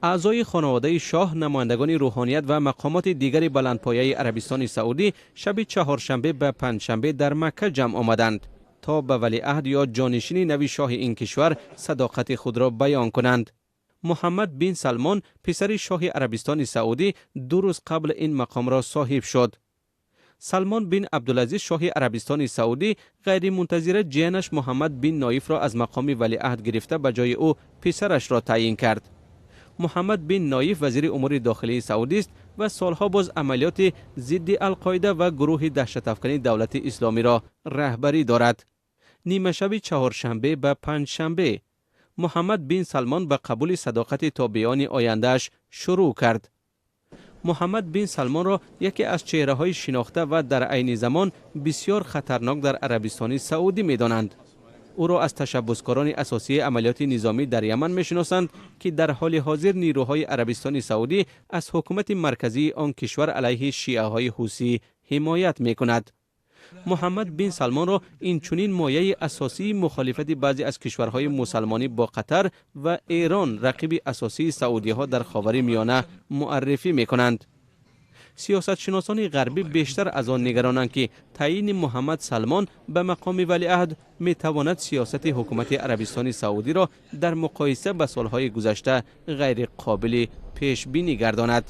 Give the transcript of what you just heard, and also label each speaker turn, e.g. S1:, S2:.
S1: Аъзои хонаводаи шоҳ, намояндагони рӯҳоният ва мақомоти дигари баландпояи Арабистони Саудӣ шаби чаҳоршанбе ба панҷшанбе дар Макка ҷамъ омаданд, то ба валиаҳд ё ҷонишини нави шоҳи ин кишвар садоқати худро баён кунанд. Муҳаммад бин Салмон, писари шоҳи Арабистони Саудӣ, 2 рӯз қабл ин мақомро соҳиб шуд. Салмон бин Абдулазиз, шоҳи Арабистони Саудӣ, ғайримунтазира ҷиянаш Муҳаммад бин Ноифро аз мақоми валиаҳд гирифта, ба ҷои ӯ писарашро таъйин кард. Муҳаммад бин Ноиф вазири умури дохилии Саудист ва солҳо боз амалиёти зидди Алқоида ва гурӯҳи даҳшатафкани Давлати Исломиро раҳбарӣ дорад. Нимашаби чаҳоршанбе ба панҷшанбе Муҳаммад бин Салмон ба қабули садоқати тобеони ояндааш шурӯъ кард. Муҳаммад бин Салмонро яке аз чеҳраҳои шинохта ва дар айни замон бисёр хатарнок дар Арабистони Саудӣ медонанд. Ӯро аз ташаббускорони асосии амалиёти низомӣ дар Яман мешиносанд, ки дар ҳоли ҳозир нирӯҳои Арабистони Саудӣ аз ҳукумати марказии он кишвар алайҳи шиаҳои ҳусӣ ҳимоят мекунад. Муҳаммад бин Салмонро инчунин мояи асосии мухолифати баъзе аз кишварҳои мусалмонӣ бо Қатар ва Эрон, рақиби асосии саудиҳо дар Ховари Миёна, муаррифӣ мекунанд. Сиёсатшиносони ғарбӣ бештар аз он нигаронанд, ки таъйини Муҳаммад Салмон ба мақоми валиаҳд метавонад сиёсати ҳукумати Арабистони Саудиро дар муқоиса ба солҳои гузашта ғайриқобили пешбинӣ гардонад.